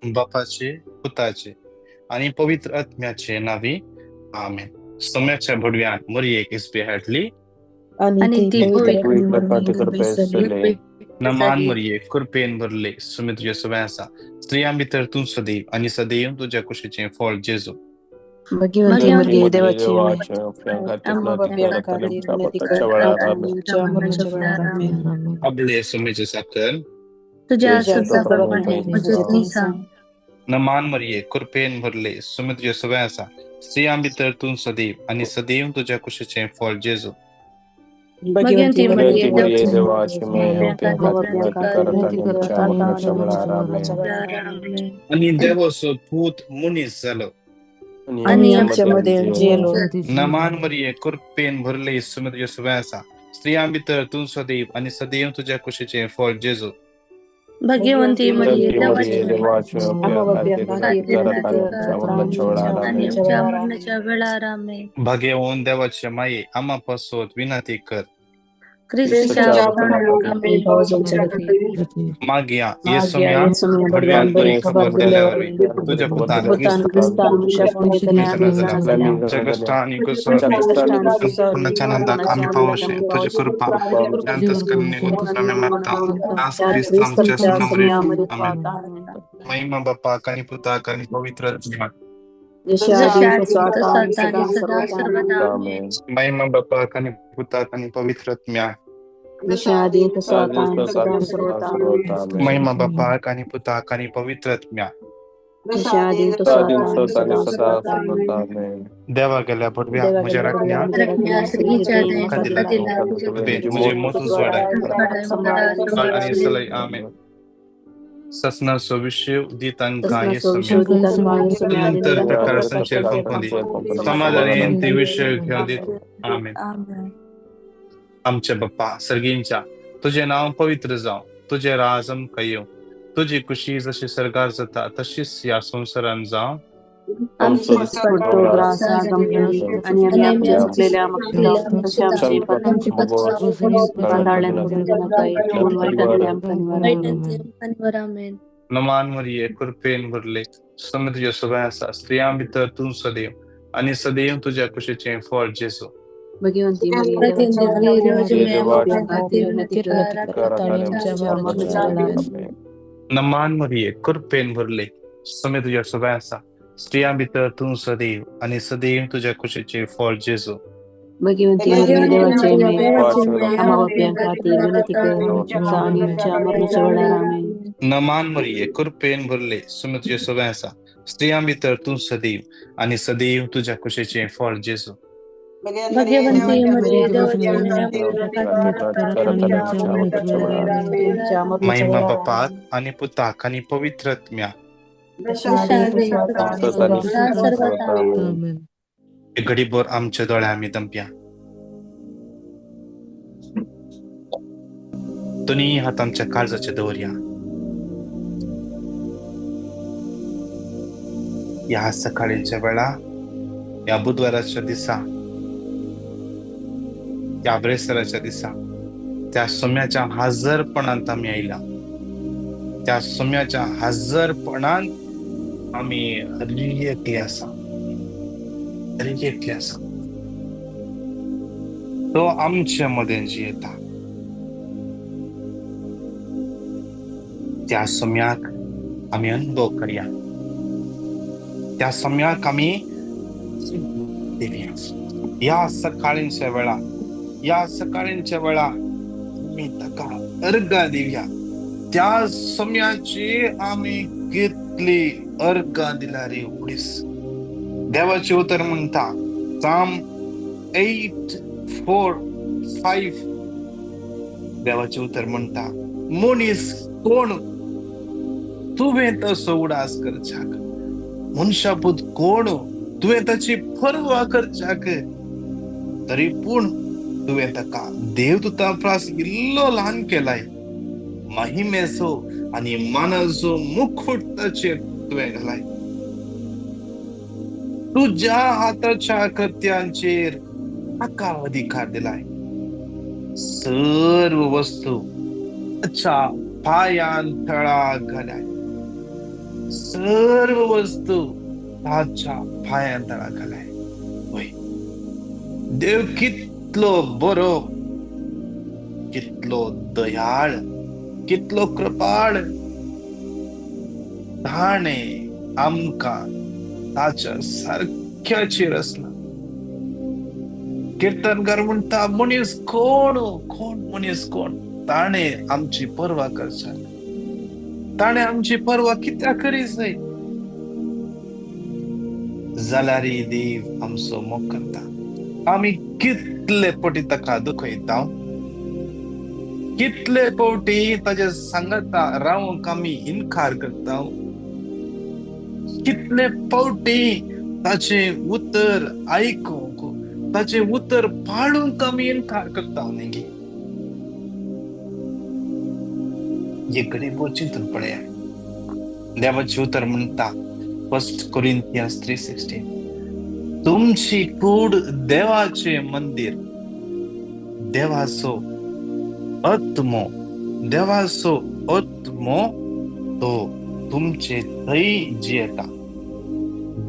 बापाचे, पुताचे आनी पवित्र आत्म्याचे नावी, आमेन. सोम्याच्या भडव्यान मरियेक इस्बे हाडली आणि ती पवित्र पवित्र. नमान मरिये, कृपेन भरले, सुमी तुझ्या सवय आसा, स्त्रियां भितर तूं सदैव आनी सदैव तुज्या कुशीचें फळ जेजू. भगवंती मरिये, देवाची माय, आम्हा पाप्यां खातीर विनंती कर, आता आणि आमच्या मरणाच्या वेळार. आमेन. अबले सुमीचे साकर तुझ्या तुझ्या शब्दाप्रमाणे म्हजें सांग. नमान मरिये, कृपेन भरले, सुमी तुझ्या सवय आसा, स्त्रियां भितर तूं सदैव आनी सदैव तुज्या कुशीचें फळ जेजू. भगवंती मरिये, देवाची माय, आम्हा पाप्यां खातीर विनंती कर, आता आणि आमच्या मरणाच्या वेळार. आमेन. आनी देवाचो पूत मनीस जालो आणि आमच्या मध्ये जियेलो. नमान मरिये, कृपेन भरले, सुमी तुझ्या सवय आसा, स्त्रियां भितर तूं सदैव आनी सदैव तुज्या कुशीचें फळ जेजू. भगवंती मरिये, देवाची माय, आम्हा पाप्यां खातीर विनंती कर, आता आणि आमच्या आणि मरणाच्या आमच्या वेळार. मरणाच्या वेळार. आमेन. भाग्यवंत देवाचे माये, आम्हा पासत विनंती कर. ख्रिस्ताच्या आम्ही भावजनच्या खातीर. मागया मागया येसुम्या येसुम्या भडव्यान भडव्यान बरी बरी खबर खबर दिल्या दिल्या वरवीं तुझ्या पुतान पुतान क्रिस्तान क्रिस्तान मनशापण घेतले आमी झाल्या जाल्या. जगष्टा आनी कुसवरवीं पूर्णाच्या आनंदाक आम्ही पावशे तुझी कृपा अंतस्करणे उतरून आम्ही मागता, आज ख्रिस्त आमच्या सुनामरे. आमेन. महिमा बापाक आणि पुताक आणि पवित्र आत्म्याक. जसे जसे आधी आधी तसं आता तसं आणि आता आणि सदा सदा सर्वदा. सर्वदा. आमेन. महिमा बापाक आणि पुताक आणि पवित्र आत्म्याक. जसे आधी तसं आता आणि सदा सर्वदा. महिमा बापाक आणि पुताक आणि पवित्र आत्म्याक. जसे आधी तसं आता आणि सदा सर्वदा. देवा गेल्या भटव्या देवा म्हज्या गेल्या राखण्या रखण्या स्त्रीच्या म्हाका दिला दिला तुवें म्हजी मत उजवाडाय काळ आनी सलय. आमेन. ससनाचो विशय दितांकां येसुम्या नंतर प्रकार संचेर फंकोंदी समाधान ते विशय घेवन दित. आमेन. आमेन. आमच्या बाप्पा सर्गींच्या, तुझे नाव पवित्र जावं, तुझे राज आमकां येवं, तुजी खुशी जशी सर्गार जाता तशीच ह्या संवसारान जावं. आमची पडतो ग्रास आज आमकां दी आनी आमी आमच्या चुकलेल्या मागता तशें आमची पात्रां करून दिनाकाय, पूण वायटांतले आमकां निवार. वाईटांतले आमकां निवार. आमेन. नमान मरिये, कृपेन भरले, सम तुज्या सवय आसा, स्त्रियां भितर तूं सदैव आनी सदैव तुज्या कुशीचें फळ जेजू. भगवंती मरिये, भगवंती देवाची मरिये, माय, देवाची माय, आम्हा आम्हा पाप्यां खातीर खातीर विनंती विनंती कर, कर, आता आणि आमच्या मरणाच्या मरणाच्या वेळार. वेळार. नमान मरिये, कृपेन भरले, समे तुज्या सवय आसा, स्त्रियां भितर तूं सदैव आनी सदैव तुज्या कुशीचें फळ जेजू. भगवंती मरिये, भगवंती देवाची मरिये, माय, देवाची माय, आम्हा आम्हा पाप्यां पाप्यां खातीर खातीर विनंती विनंती कर, कर, आता आणि आमच्या मरणाच्या वेळार. आमेन. नमान मरिये, कृपेन भरले, समे तुज्या सवय आसा, स्त्रियां भितर तूं सदैव आनी सदैव तुज्या कुशीचें फळ जेजू. भगवंती मरिये, देवाची माय, आम्हा पाप्यां खातीर विनंती कर, आमच्या मरणाच्या महिमा वेळार. बापाक आनी पुताक आनी पवित्र आत्म्याक. जसे आधी तसं आता आणि सदा सदा सर्वदा. सर्वदा. आमेन. घडीभर आमच्या दोळे आमी दमप्या, दोन्ही हात आमच्या काळजाचे दवरया. ह्या सकाळीच्या वेळा, ह्या बुधवाराच्या दिसा, ह्या ब्रेसराच्या दिसा, त्या सोम्याच्या हजरपणांत आमी आयला. त्या सोम्याच्या हजरपणांत आमी रियेतले आसा, रियेतले आसा. तो आमच्या मदें जियेता. त्या सोम्याक आमी अनुभव करया, त्या सोम्याक आमी दिवया. ह्या सकाळींच्या वेळा, ह्या सकाळींच्या वेळा आमी ताका अर्गां दिवया. त्या सोम्याची आमी कितली अर्गां दिल्या रे उडीस. देवाचें उतर म्हणटा, साम 8:4-5, देवाचें उतर म्हणटा, मनीस कोण तुवें तसो उडास करच्याक, मनशापूत कोण तुवें ताची पर्वा करच्याक, तरी पूण तुवें ताका देवदूता प्रास इल्लो ल्हान केलाय, महिमेचो आनी मानाचो मुखूट ताचेर तुवें घालाय. तुज्या हाताच्या कृत्यांचेर ताका अधिकार दिलाय, सर्व वस्तू ताच्या पांयान तळा घालाय. सर्व वस्तू ताच्या पांयां तळा घालाय. वय, देव कितलो बरो, कितलो दयाळ, कितलो कृपाळ. ताणें आमकां ताच्या सारक्याचेर आसला. किर्तनकार म्हणटा, मनीस कोण, कोण मनीस कोण, ताणें आमची पर्वा करच्या, ताणें आमची पर्वा कित्याक करी जाय? जाल्यार देव आमचो मोग करता. आमी कितले पटी ताका दुखयता, कितले पवटी ताजे सांगता रावंक आमी इनकार करता, कितले पावटी ताचें उतर आयकूंक, ताचें उतर पाळूंक आमी इनकार करता न्ही. हे घडीभर चिंतून पळया. देवाचें उतर म्हणटा, 1 Corinthians 3:16, तुमची कूड देवाचें मंदीर, देवाचो आत्मो, देवाचो आत्मो तो तुमचे थंय जियेता.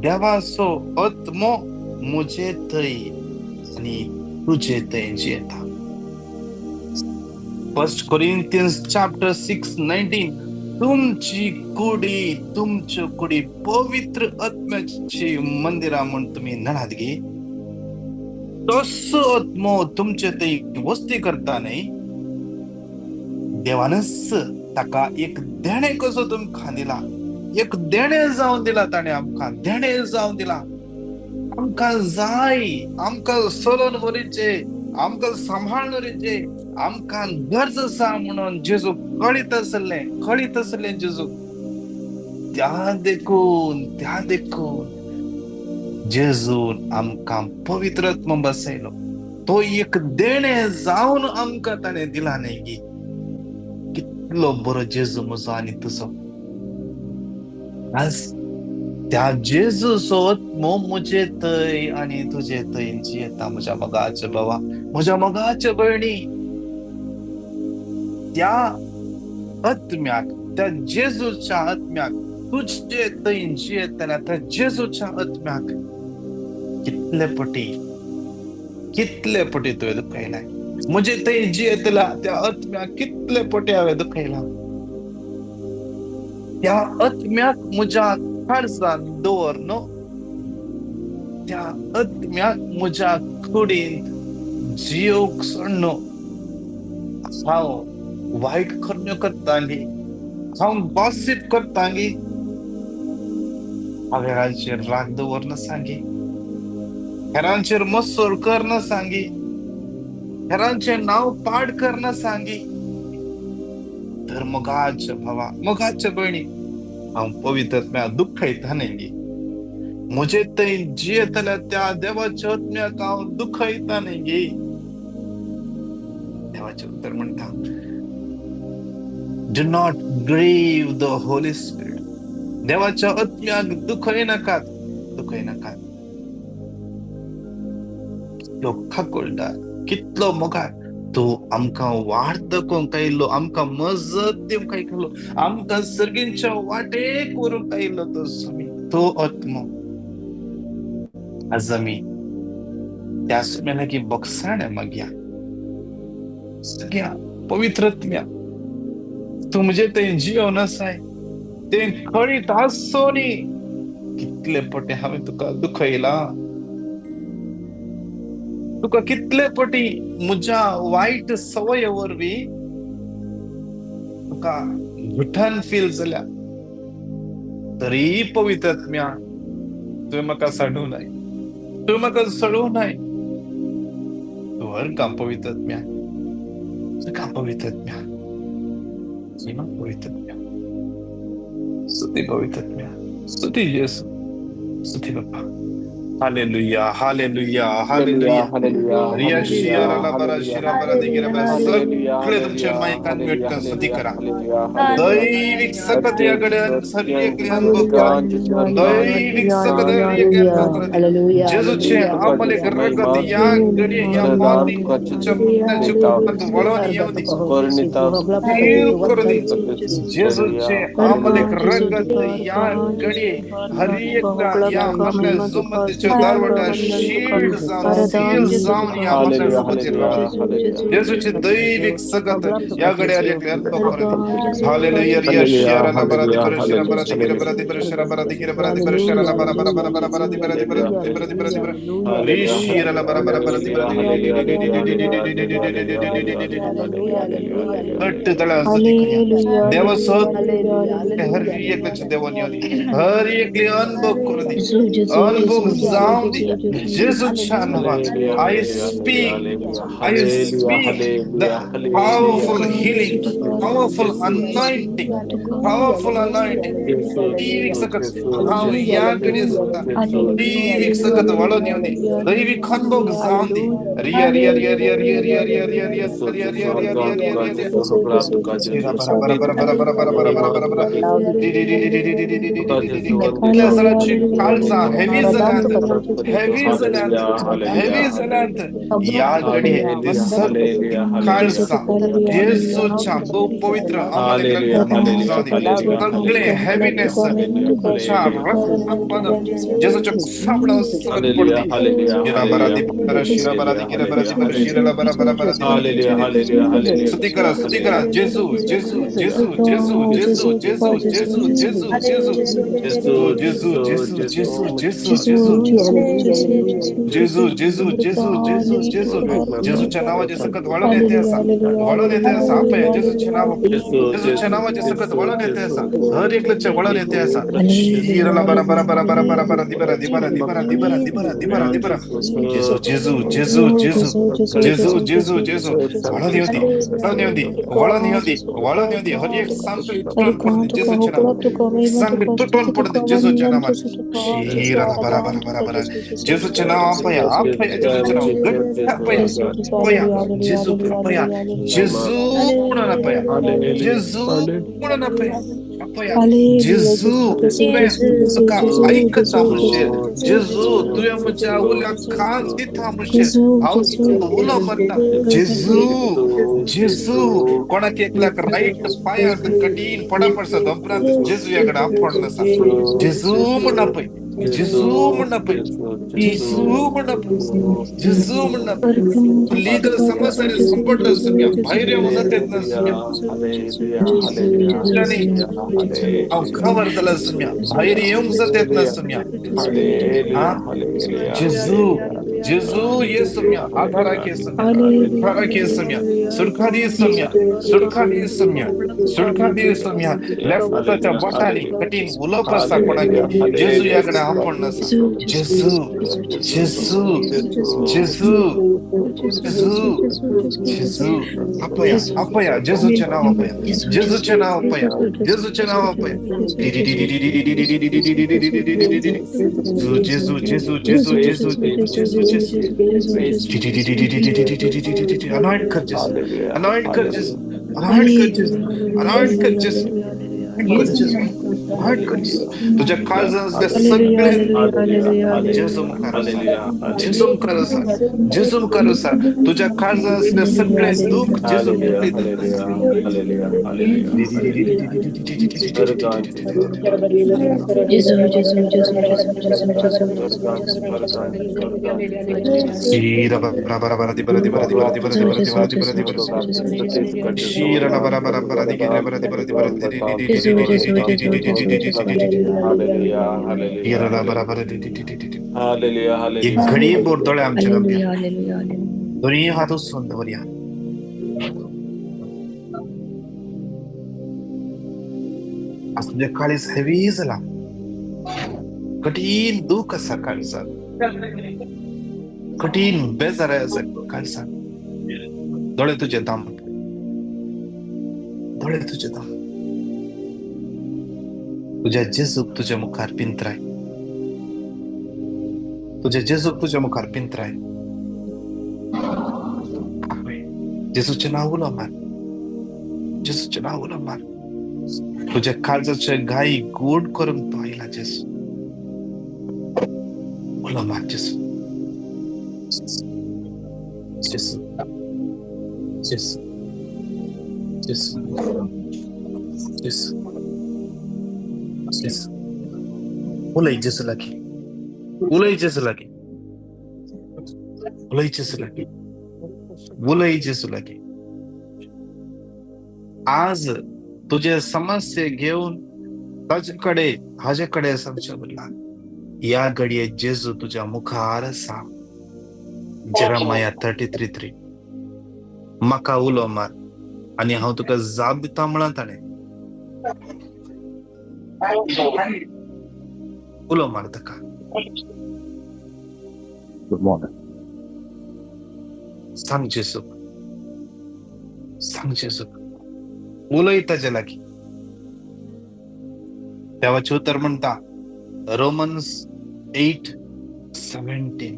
देवाचो आत्मो म्हजे थंय आनी तुजे थंय जियेता. 1 Corinthians chapter 6:19, तुमची कुडी, तुमच्यो कुडी पवित्र आत्म्याची मंदिरां म्हूण तुमी नणात गी. तसो आत्मो तुमचे थंय वस्ती करता न्ही. देवानच ताका एक देणें कसो तुमकां दिला, एक देणें जावन दिला ताणें, आमकां देणें जावन दिला. आमकां जाय, आमकां चलोवन व्हरीचे, आमकां सांबाळून व्हरीचे, आमकां गरज आसा म्हणून जेजू कळीत आसलें, कळीत आसलें जेजू. त्या देखून, त्या देखून जेजून आमकां पवित्र आत्मो बसयलो. तो एक देणें जावन आमकां ताणें दिला न्ही गी. कितलो बरो जेजू म्हजो आनी तुजो. आज त्या जेजूचो आत्मो म्हजे थंय आनी तुजे थंय जियेता. म्हज्या मोगाच्या भावा, म्हज्या मोगाच्या भयणी, त्या आत्म्याक, त्या जेजूच्या आत्म्याक तुजे थंय जियेतना त्या जेजूच्या आत्म्याक कितले पटी, कितले पटी तुवें दुखयलाय. म्हजे थंय जियेतल्या त्या आत्म्याक कितले पटी हांवें दुखयला. त्या आत्म्याक म्हज्या काळजान दवर न्हू, त्या आत्म्याक म्हज्या कुडींत जियोवंक सोड न्हू. हांव वायट करण्यो करतांगी, हांव गॉसीप करतांगी, हांव हेरांचेर राग दवरना सांगी, हेरांचेर मसोर करना सांगी, हेरांचें नांव पाड करना सांगी. तर मोगाच्या भावा, मोगाच्या भयणी, हांव पवित्र आत्म्याक दुखयता न्ही. म्हजे थंय जियेतल्या त्या देवाच्या आत्म्याक हांव दुखयता न्ही गी. देवाचें उतर म्हणटा, do not grieve the Holy Spirit. देवाच्या आत्म्याक दुखय नाकात, दुखय नाकात. कितलो खाकोळदार, कितलो मोगाळ तो आमकां वाट दाखोवंक आयिल्लो, आमकां मजत दिवंक आयिल्लो, आमकां सर्गींच्या वाटेक व्हरूंक आयिल्लो तो स्वामी, तो आत्मो. आज आमी त्या स्वाम्या लागीं बोगसाणे मागया. सगळ्या पवित्र आत्म्या, तूं म्हजे थंय जियोन आसाय, तें कळीत आसो न्ही कितले पटी हांवें तुका दुखयलां, तुका कितले पटी म्हज्या वायट संवये वरवीं तुका घुटन फील जाल्या. तरी पवित्र आत्म्या तुवें म्हाका साडूं नाय, तुवें म्हाका सोडूं नाय. तूं हर काम पवित्र आत्म्या, तुका पवित्र आत्म्या, सीमा पवित्र आत्म्या, स्तुती पवित्र आत्म्या, स्तुती जेसू, स्तुती बाप्पा. Hallelujah, hallelujah, hallelujah. Hallelujah, Riya शियारा ला बरा शिरा बरा दिगिरा बरा सगळे तुमच्या मायकान म्यूट करा, स्तुती करा. दैविक सकत या गड्यान सगळे अनुभव करा. दैविक सकत या अनुभव करा. जेजूचे आमले रगत या गडी या माती वळून येऊ दे, फील करू दे. जेजूचे आमले रगत या गडी हर एक या आपल्या जुमतीच्या दारवटा शील्ड जावन सील जावन या आपल्या जुमतीर रावू दे. जेजूचे दैविक सकत या गडी हर एक अनुभव करू दे. हालेलुया. रिया शियारा ला बरा दि बरा शिरा बरा दिगिरा बरा दि बरा शिरा बरा दिगिरा बरा दि बरा शिरा ला बरा बरा बरा बरा बरा दि बरा दि बरा दि बरा दि बरा दि बरा रि शिरा ला बरा बरा बरा दि बरा दि घट्ट दळा स्तुती करूया. देवासह हर एक देवानी हर एक अनुभव करू दे, अनुभव जाऊ दे. जेजूच्या नावात I speak, I speak the powerful healing, powerful anointing, powerful anointing. दैविक सकत हांव या घडये सुद्दां दैविक सकत वळोवन येवं दी, दैविक अनुभव जावं दी. रिया रिया रिया रिया रिया रिया रिया रिया रिया रिया रिया रिया रिया रिया रिया रिया शिरा बरा बरा बरा बरा बरा बरा बरा बरा बरा बरा D D D D D D D D D D D D. कितल्या जाणांची काळजां हेवी जाल्यांत, हेवी जाल्यांत, हेवी जाल्यांत. या घडये ते सगळी काळजां जेजूच्या भोव पवित्र आमले रगतान जावं दी. सगळे हेवीनेस तुमच्या रक्तान जेजूच्या सापडा सगळं पडू दी. शिरा बरा दी बरा शिरा बरा दी गिरा बरा दी बरा शिरा बरा बरा बरा दी. स्तुती करा, स्तुती करा. जेजू जेजू जेजू जेजू जेजू जेजू जेजू जेजू जेजू जेजू जेजू जेजू जेजू जेजू जेजू जेजू जेजू जेजू. जेजूच्या नावाचे सकत वळून येते असा, वळून येते असा. आपया जेजूच्या नाव, जेजूच्या नावाचे सकत वळून येते असा. हर एकल्याच्या वळून येते असा. शिराला बरा बरा बरा बरा बरा बरा दी बरा दी बरा दी बरा दी बरा दी बरा दी बरा दी बरा. जेजू जेजू जेजू जेजू जेजू जेजू जेजू. वळून येऊ दे, वळून येऊ दे, वळून येऊ दे, वळून येऊ दे. हर एक सांगतो तुटून पडू दे जेजूच्या नावात, सांग तुटून पडू दे जेजूच्या नावात. शिराला बरा बरा बरा बरा. जेजूच्या नाव आपया, आपया जेजूच्या नाव घट्ट आपया, आपया जेजू, आपया जेजू म्हणून आपया, जेजू म्हणून आपया, आपया जेजू. तुवें तुका आयकता म्हणशे जेजू, तुवें म्हज्या उल्याक कान दिता म्हणशे हांव तुका उलो मारता जेजू. जेजू कोणाक एकल्याक रायट पांयांत कठीण पडा पडसा दोंपरांत जेजू ह्या कडेन आपोवन आसा. जेजू म्हण आपय, जेजू म्हण आपय, जेजू म्हण आपय, जेजू म्हण आपय. लीगल समस्या संपटलं सुम्या, भायर येवंक जाता येतना सुम्या, हांव खबर जाला सुम्या, भायर येवंक जाता येतना सुम्या. हा जेजू जेजू ये सुम्या, आधाराक ये सुम्या, आधाराक ये सुम्या, सुटका दी सुम्या, सुटका दी सुम्या, सुटका दी सुम्या. लेफ्टाच्या बोटांनी कठीण उलोवप आसा कोणाक, जेजू ह्या कडेन आपोवन आसा. जेजू जेजू जेजू जेजू जेजू. आपया, आपया जेजूचें नांव आपया, जेजूचें नांव आपया, जेजूचें नांव आपया. जेजू जेजू जेजू जेजू जेजू जेजू. अनॉइंट कर जेजू, अनॉइंट कर जेजू, अनॉइंट कर जेजू, अनॉइंट कर जेजू, अनॉइंट कर जेजू. तुझ्या काळजांतले सगळे जेजू मुखार आसा, जेजू मुखार आसा, जेजू मुखार आसा. तुझ्या काळजांतले सगळे दुःख जेजू मुखार. जेजू जेजू जेजू जेजू जेजू. शिरा बरा बरा बरा दी बरा दी बरा दी बरा दी बरा दी बरा दी बरा दी बरा दी बरा. शिरा बरा बरा बरा दी गिरा बरा दी बरा दी बरा दी दी दी दी दी दी दी दी दी दी दी दी. शिरा बरा बरा दी दी दी दी दी. एक घडी बोर दोळे आमचे गंभीर दोन्ही हात उचलून दवरया. आज तुझ्या काळीज हेवी जाला, कठीण दुःख आसा काळजात, कठीण बेजार आसा काळजात. दोळे तुझे दाम, दोळे तुझे दाम. तुझ्या जेजूक तुझ्या मुखार पिंत्राय, तुझे जेजूक तुज्या मुखार पिंत्राय. जेजूचें नांव उलो मार, जेजूचें नांव उलो मार. तुज्या काळजाचे घाई गोड करूंक तो आयला जेजू. उलो मार जेजू, जेजू, जेजू, जेजू, जेजू, जेजू. उलय जेजू लागीं, उलय जेजू लागीं, उलय जेजू लागीं, उलय जेजू लागीं. आज तुजे समस्ये घेवन ताजे कडेन हाजे कडेन सांगचे बदला ह्या घडये जेजू तुज्या मुखार आसा. जेरेमाया 33:3 म्हाका उलो मार आनी हांव तुका जाप दिता म्हळां ताणें. उलो मार ताका. Good morning. सांग जेजूक, सांग जेजूक, उलय ताजे लागीं. देवाचें उतर म्हणटा रोमन्स 8:17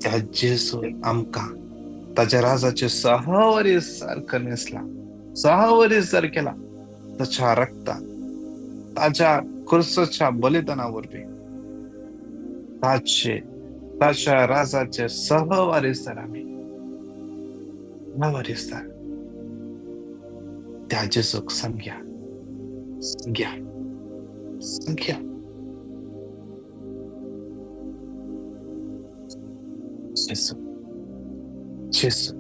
त्या जेजू आमकां ताज्या राजाचे सहवारी सारको न्हेसला, सहवारी सार केला ताच्या रक्तान, ताज्या कुर्साच्या बलिदाना वरवीं ताचे ताच्या राजाचे सहवारीसदार आमी, सहवारीसदार. त्या जेजूक सांगया, सांगया, सांगया. जेजू, जेजू,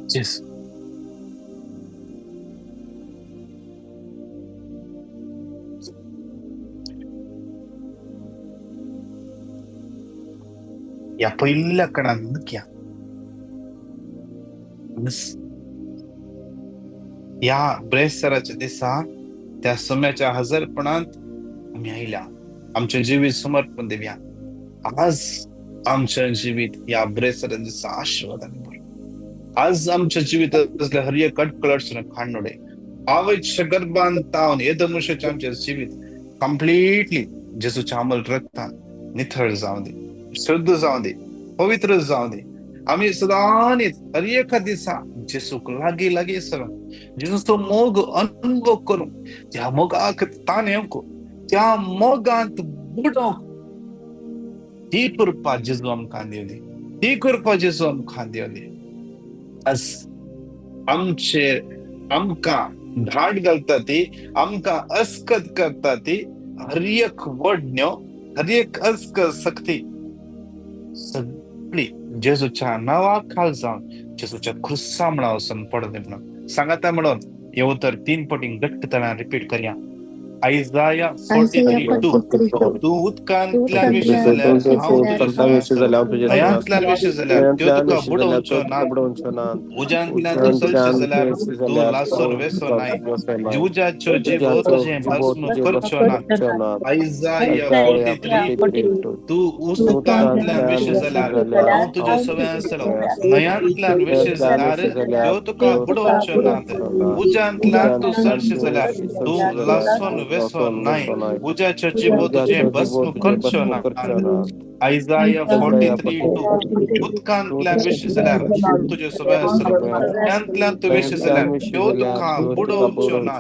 जेजू. ह्या पयल्या कणान नुकया ह्या ब्रेस्तराच्या दिसा त्या सम्याच्या हजरपणांत आमी आयल्या. आमचें जिवीत समर्पण दिवया. आज आमचें जिवीत ह्या ब्रेस्तराच्या दिसा आशिर्वादान भर. आज आमच्या जिवितांतले हर एक अडकळसून काडणोडे आवयच्या गर्भान तावन येदमुशाचें आमचें जिवीत कंप्लिटली जेजूच्या अमल रक्तान निथळ जावं दी, शुद्ध जावं दी, पवित्र जावं दी. आमी सदांच हर एका दिसा जेजूक लागीं लागीं सरून जेजूचो मोग अनुभव करूंक, त्या मोगाक ताण येवंक, त्या मोगांत बुडोवंक ती कृपा जेजू आमकां दिवली, ती कृपा जेजू आमकां दिवली. आज आमचेर आमकां धाड घालता ती, आमकां अस्कत करता ती हर एक वडण्यो, हर एक अस्कत शक्ती सगळी जेजूच्या नांवा खाल जावन जेजूच्या क्रुसा म्हणा वचून पडले म्हणून सांगाता. म्हणून हे उतर 3 पटीं घट्ट तणान रिपीट करया. आयजाया 43:2 तूं उदकांतल्यान वेशी जाल्यार हांव तुजे, न्हंयांतल्यान वेशी जाल्यार त्यो तुका बुडोवच्यो ना, उज्यांतल्यान तूं चलचें जाल्यार तूं लासून वेसो नाय, उज्याच्यो जिबो तुजें भस्म करच्यो ना. आयजाया 43:2 तूं उदकांतल्यान वेशी जाल्यार हांव तुजे सवय आसतलो, न्हंयांतल्यान वेशी जाल्यार त्यो तुका बुडोवच्यो नात, उज्यांतल्यान तूं चलचें जाल्यार तूं लासून वेसो नाय, उज्याच्यो जिबो तुजें भस्म करच्यो ना. आयजाया 43:2 उदकांतल्यान वेशी जाल्यार तुजे सवय आसतलो, न्हंयांतल्यान तूं वेशी जाल्यार त्यो तुका बुडोवच्यो ना,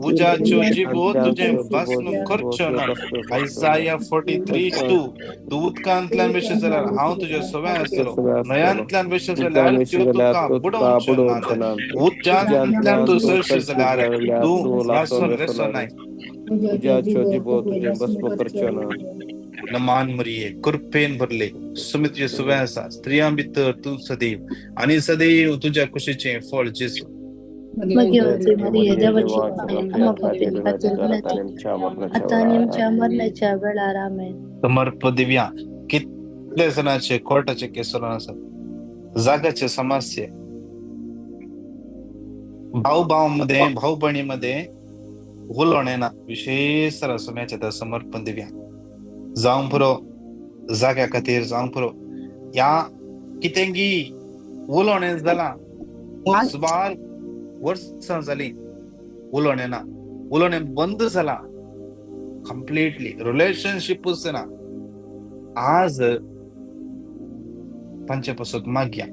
उज्याच्यो जिबो तुजें भस्म करच्यो ना. आयजाया 43:2 तूं उदकांतल्यान वेशी जाल्यार हांव तुजे सवय आसतलो, न्हंयांतल्यान वेशी जाल्यार त्यो तुका बुडोवच्यो ना, उज्यांतल्यान तूं चलशी जाल्यार तूं लासून वेसो नाय, नमान मरिये कृपेन भरले सुमी तुजे सुवे आसा, स्त्रियां भितर तूं सदैव आनी सदैव तुज्या कुशीचें फळ जेजू. समर्प दिव्या. कितले जणांचे कोर्टाचे केस आसात, जागाचे समस्ये, भाऊ भाव मध्ये भाऊ बहिणी मध्ये उलोवणें ना. विशेष सुम्याचें त्या समर्पण दिव्या. जावंक पुरो जाग्या खातीर, जावंक पुरो ह्या कितेंगी उलोवणें जालां, सुमार वर्सां जालीं उलोवणें ना, उलोवणें बंद जालां. कंप्लिटली रिलेशनशिपूच ना. आज तांचे पासत मागया.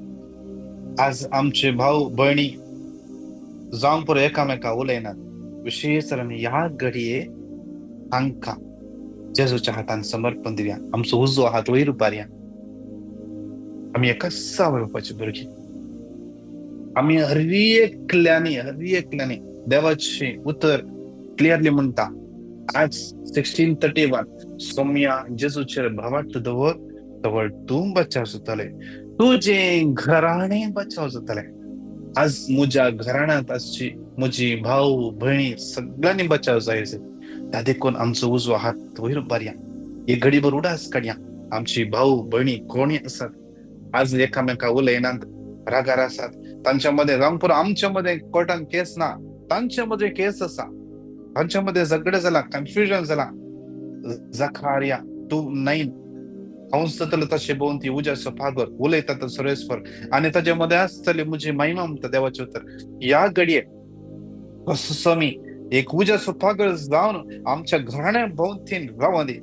आज आमचे भाव भयणी जावंक पुरो एकामेका उलयनात. विशेश आमी ह्या घडये तांकां जेजूच्या हातान समर्पण दिवया. आमचो उजवो हात वयर उबारया. आमी एकाच येवपाची भुरगीं. आमी हर एकल्यांनी देवाचें उतर क्लियरली म्हणटा. आज 16:31 सोम्या जेजूचेर भावार्थ दवर तवळ तूं बचाव जातलें, तुजें घराणें बचाव जातलें. आज म्हज्या घराण्यांत आसची म्हजी भाव भयणी सगळ्यांनी बचाव जाय. त्या देखून आमचो उजवो हात वयर उबारया. एक घडीभर उडास काडया. आमची भाव भयणी कोणी आसात आज एकामेका उलयनात, रागार आसात, तांच्या मध्ये जावंक पुरो आमच्या मध्ये कोर्टान केस ना, तांच्या मध्ये केस आसा, तांच्या मध्ये झगडे जाला, कन्फ्युजन जाला. जखारिया 2:9 हांव जातलो तशें भोंवती उज्याचो पागर उलयता तो सुरेश्वर आनी ताजे मध्ये आसतली म्हजी महिमा म्हणटा देवाचें उतर. ह्या घडये स्वामी एक उज्याचो पागर जावन आमच्या घराण्या भोंवतीन रावंदी.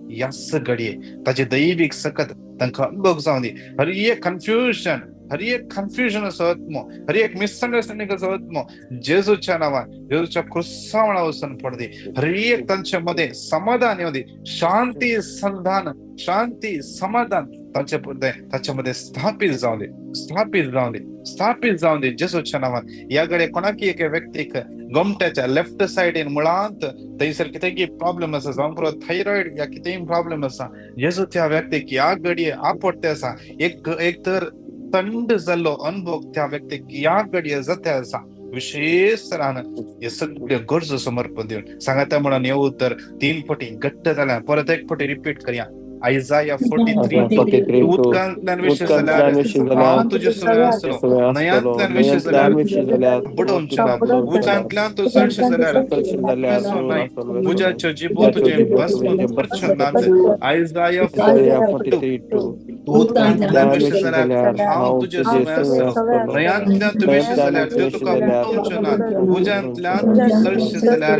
ह्याच घडये ताजे दैवीक सकत तांकां अनुभव जावं दी. हर एक कन्फ्युजन, हर एक कन्फ्युजन असो आत्मो, हर एक मिसअंडरस्टँडिंग असो आत्मो जेजूच्या नांवान, जेजूच्या क्रुसावळा वचून पडदी. हर एक तांचे मध्ये समाधान येवं दी, शांती संधान, शांती समाधान तांचे ताच्या मध्ये स्थापित जावं दी, स्थापित जावं दी, स्थापित जावं दी जेजूच्या नांवान. ह्या घडये कोणाकी एके व्यक्तीक गोमट्याच्या लेफ्ट सायडीन मुळांत थंयसर कितेंय प्रॉब्लेम आसा, जावं पुरो थायरॉयड या कितेंय प्रॉब्लेम आसा, जेजू त्या व्यक्तीक ह्या घडये आपडते आसा. एक तर थंड जाल्लो अनुभव त्या व्यक्तीक ह्या घडये जाता आसा. विशेष तरान हे सगळे गरजो समर्पण दिवन सांगाता म्हणून येऊ तर 3 पटी घट्ट जाल्या. परत एक पटी रिपीट करया. आयजाया 43 उदकांतल्यान विशेष जाल्यार हांव तुजे सगळें आसतलो, न्हंयांतल्यान विशेष जाल्यार बुडोवचें ना, उज्यांतल्यान तूं चडशें जाल्यार उज्याच्यो जिबो तुजें भस्म करच्यो नात. आयजाया 42 उदकांतल्यान विशेष जाल्यार हांव तुजे सगळें आसतलो, न्हंयांतल्यान तूं विशेष जाल्यार त्यो तुका बुडोवच्यो नात, उज्यांतल्यान तूं चडशें जाल्यार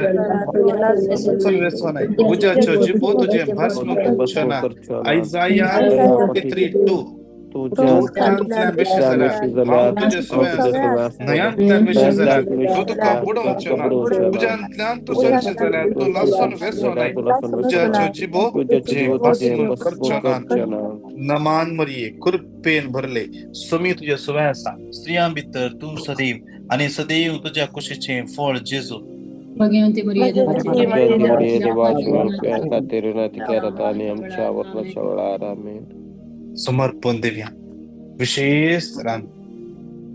उज्याच्यो जिबो तुजें भस्म करच्यो नात. आयजाया 43:2 उदकांतल्यान विशेष जाल्यार हांव तुजे सगळें आसतलो, न्हंयांतल्यान विशेष जाल्यार त्यो तुका बुडोवच्यो नात, उज्यांतल्यान तूं चडशें जाल्यार तूं लासून वेसो नाय, उज्याच्यो जिबो तुजें भस्म करच्यो नात. नमान मरिये कृपेन भरले स्वामी तुजे सगळें आसा, स्त्रियां भितर तूं सदैव आनी सदैव तुज्या कुशीचें फळ जेजू. भगवंती मरिये समर्पण दिवया. विशेष तरान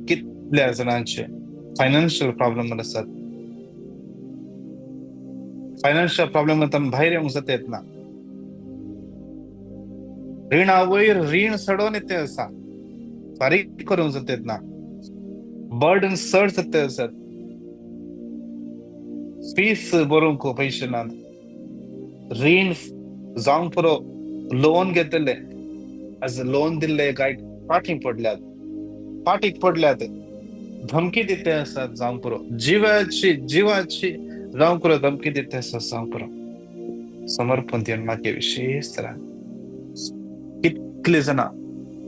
कितल्या जाणांचे फायनान्शियल प्रॉब्लेम आसात, फायनान्शियल प्रॉब्लेम भायर येवंक जाता येत ना, रिणा वयर रीण चडोवन येते आसा, फारीक करूंक जाता येत ना, बर्डन चड जाता आसात, फीस भरूंक पयशे नात, रीण जावंक पुरो लोन घेतले, आज लोन दिल्ले काय पाटीक पडल्यात, पाटीक पडल्यात, धमकी दिते आसात जावंक पुरो, जिवाची जिवाची जावंक पुरो धमकी दिते आसात जावंक पुरो. समर्पण दिवन मागीर विशेष तरान कितले जाणां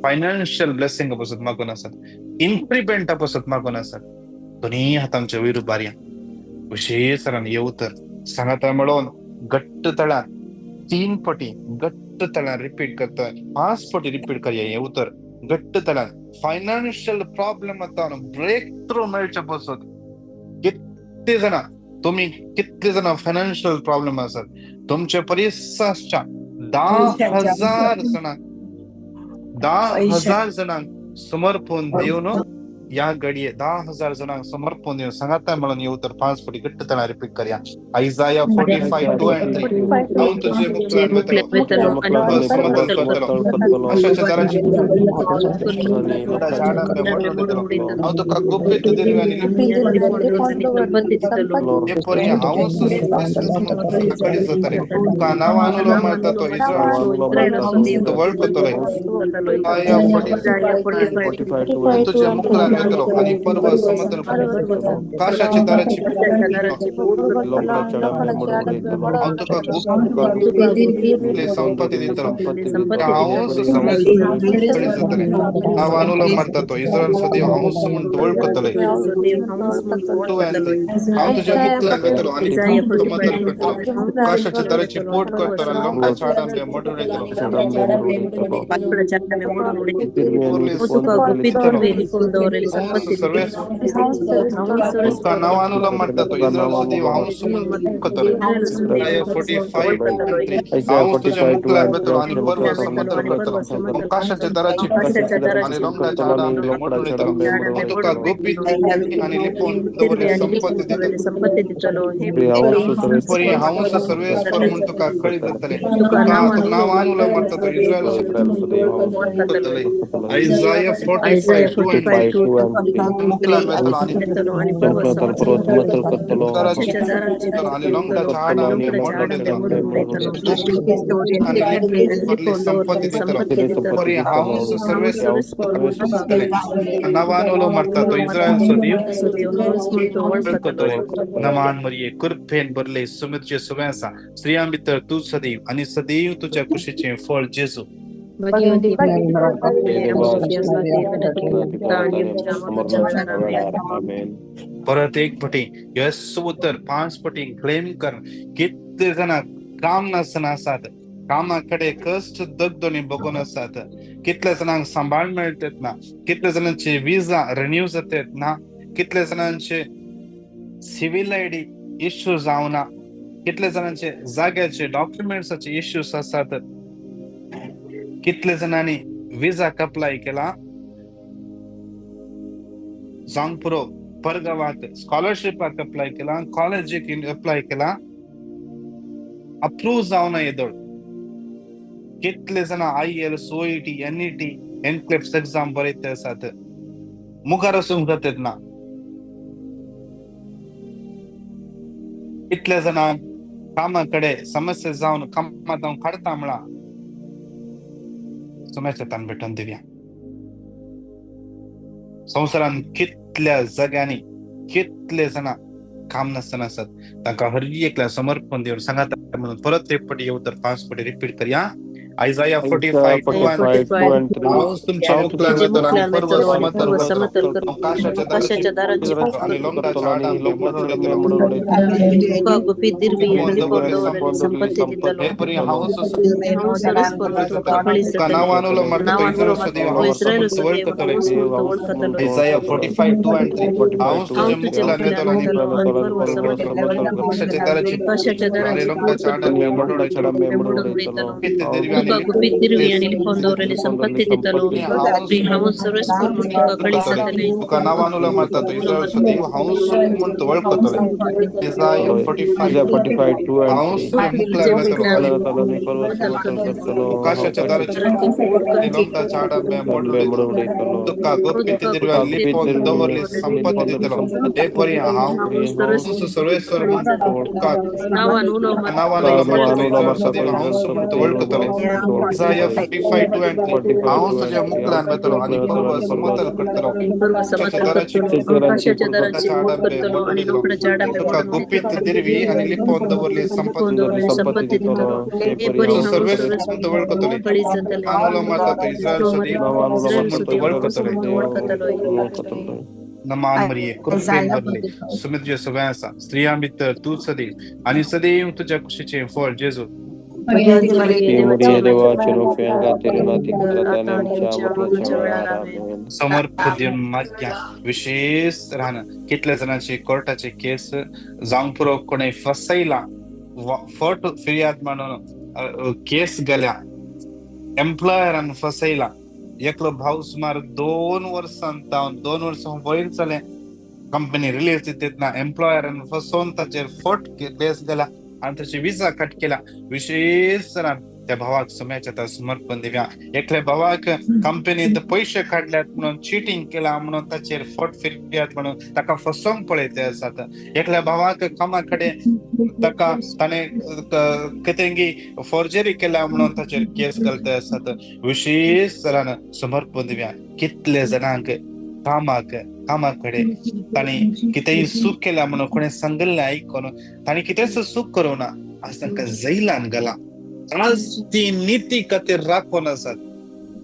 फायनान्शियल ब्लेसिंग पासत मागून आसात, इन्क्रिमेंटा पासत मागून आसात, दोनूय हातांचे वयर उबारया. विशेष तरान हे उतर सांगाता म्हणून घट्ट तळान 3 पटी घट्ट तळान रिपीट करता, 5 पटी रिपीट करया हे उतर घट्ट तळान. फायनान्शियल प्रॉब्लेम आतां ब्रेक थ्रू मेळचे पासत कितले जाणां तुमी, कितले जाणां फायनान्शियल प्रॉब्लेम आसात तुमचे परिसाच्या 10,000 जाणांक, 10,000 जाणांक समर्पण दिवन ह्या घडये 10,000 जाणांक समर्पण दिवन सांगाता म्हणून हे उतर 5 पटी घट्ट तळान रिपीट करया. आयजाया 45:2 and 3 हांव तुजे मुखार वतलो, समाधान करतलो, आशाच्या दाराची हांव तुका गुप्त दिरव्यांनी हांव जातले, तुका नांवान उलो मारता तो इस्रायल वळखतलो. तुजे मुखार वेतलो आनी पर्व समतल काशाचे दाराची हांव तुका गुप्त संपत्ती दितलो हांवूच जातले नांवान उलो मारता तो इस्रायल सदैव हांवूच म्हूण वळखतले. हांव तुज्या मुखल्यान वेतलो आनी समतल करतलो काशाच्या दाराची पोट करतलो आनी लोंगडाच्या आडांबे मोडून येतलो. तुका नांवान उलो मारता तो इस्रायल सदैव हांवूच म्हूण वळखतले. 45:3 हांव तुज्या मुखल्यान वेतलो आनी पर्व समतल करतलो काशाच्या दाराची आनी लोंगडाच्या आडांबे मोडून येतलो. हांव तुका गुपीत आनी लिपोवन दवरले संपत्ती दितलो. हांवूच सर्वेस्पर म्हूण तुका कळीत जातलें. तुका नांवान उलो मारता तो इस्रायल वळखतले. Isaiah 45:2 मुखल्यान वेतलो आनी आनी लोंगडाच्या आडांबे मोडून येतलो. आनी लिपोवन संपत्ती दितलो. हांवूच सर्वेस्पर नांवान उलो मारता तो इस्रायल सदैव वळखतले. नमान मरिये कृपेन भरले सुमितचे सुवें आसा स्त्रियां भितर तूं सदैव आनी सदैव तुज्या कुशीचें फळ जेजू. परत एक पटी यस उतर 5 पटी क्लेम कर. कितले जाणां काम नासतना आसात, कामा कडेन कश्ट दगदोनी बगोन आसात, कितल्या जाणांक सांबाळ मेळटात ना, कितल्या जाणांचे विजा रिन्यू जातात ना, कितल्या जाणांचे सिव्हिल आयडी इश्यू जावना, कितल्या जाणांचे जाग्याचे डॉक्युमेंट्साचे इश्यूज आसात, कितले जाणांनी विजाक अप्लाय केला जावंक पुरो परगावाक स्कॉलरशिपाक अप्लाय केला, कॉलेजीक अप्लाय केला, अप्रूव जावना येदोळ. कितले जाणां IELTS, OET, NET, NCLEX exam बरयते आसात, मुखार वचूंक जातात ना. कितले जाणां कामा कडेन समस्या जावन कामां जावन काडटा म्हळां सुम्याच्या तान भेटून दिवया. संवसारान कितल्या जाग्यांनी कितले जाणां काम नासतना आसात, तांकां हर एकल्या समर्पण दिवन सांगात म्हणून परत एक पटी येऊ तर 5 पटी रिपीट करया. Isaiah 45:2 हांव तुमच्या मुखल्यान वेतलो आनी पर्व समतल करतलो काशाच्या दाराची आनी लोंगडाच्या आडांबे मोडून येतलो. तुका नांवान उलो मारता तो इस्रायल सदैव हांवूच वळखतले. Isaiah 45:2-3 हांव तुज्या मुखल्यान वेतलो आनी काशाच्या दाराची आनी लोंगडाच्या आडांबे मोडून येतलो. तुका नांवान उलो मारता तो इस्रायल सदैव हांवूच म्हूण वळखतले. Isaiah 45 हांव तुज्या मुखल्यान वेतलो आनी काशाच्या दाराची आनी लोंगडाच्या आडांबे मोडून येतलो. तुका गुपीत दिरव्या लिपोवन दवरली संपत्ती दितलो. हे परी हांव सर्वेस्पर म्हूण तुका नांवान उलो मारता तो इस्रायल सदैव हांवूच म्हूण वळखतले. Isaiah 45:2-3 हांव तुज्या मुखल्यान वेतलो आनी पर्व समतल करतलो काशाच्या दाराची तुका गुपीत दिरवी आनी लिपोवन दवरली संपत्ती दितलो. सर्वेस्पर वळखतले. नांवान उलो मारता तो इस्रायल सदैव वळखतले. नमान मरिये कृपेन भरले सुमितचे सुवें आसा स्त्रियां भितर तूं सदैव आनी सदैव तुज्या कुशीचें फळ जेजू. समर्पण माग्या विशेष राहणं. कितल्या जाणांची कोर्टाचे केस जावंक पुरो, कोणे फसयला फट फिर्याद म्हणून केस गेल्या, एम्प्लॉयरान फसयला. एकलो भाव सुमार 2 वर्सां जावन 2 वर्सां वयर जालें कंपनी रिलीज दितात ना, एम्प्लॉयरान फसोवन ताचेर फट केस गेला आनी ताची विजा कट केला. विशेष जाणां त्या भावाक सुम्याच्या ता समर्पण दिवया. एकल्या भावाक कंपनीत पयशे काडल्यात म्हणून चिटींग केला म्हणून ताचेर फट फिर्याद म्हणून ताका फसोवंक पळयते आसात. एकल्या भावाक कामा कडेन ताका ताणें कितेंगी फोर्जरी केल्या म्हणून ताचेर केस घालते आसात. विशेष जाणां समर्पण दिवया. कितले जाणांक कामाक कामा कडेन तांणी कितेंय चूक केल्या म्हणून कोणें सांगिल्लें आयकून तांणी कितेंच चूक करूं ना, आज तांकां जैलान घाला. आज ती निती खातीर राखून आसात,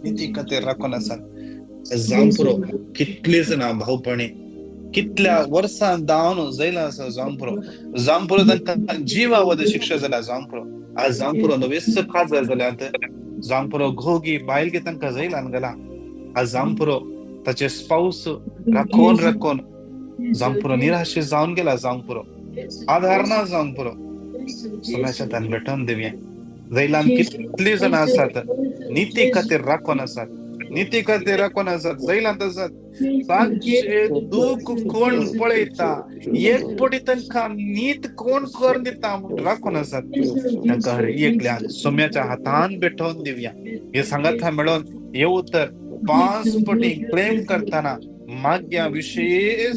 निती खातीर राखून आसात. जावंक पुरो कितली जाणां भावपणी कितल्या वर्सां दावन जैलान आसा. जावंक पुरो, जावंक पुरो तांकां जिवावद शिक्षा जाल्या. जावंक पुरो आज जावंक पुरो नवेच काजार जाल्यात. जावंक पुरो घोगी बायलगी तांकां जैलान घाला. आज जावंक पुरो ताचे स्पावस राखोवन राखोवन जावंक पुरो निराशे जावन गेला. जावंक पुरो आधार ना. जावंक पुरो सोम्याच्या तान भेटोवन दिवया. जैलान कितली जाणां आसात, निती खातीर राखोन आसात, निती खातीर राखोन आसात, जैलांत आसात. तांचे दूख कोण पळयता, एक पटी तांकां नीत कोण करून दिता म्हूण राखून आसात. तांकां हर एकल्यान सोम्याच्या हातान भेटोवन दिवया. हे सांगाता मेळोन हे उतर 5 पटी क्लेम करतना माग्या विशेष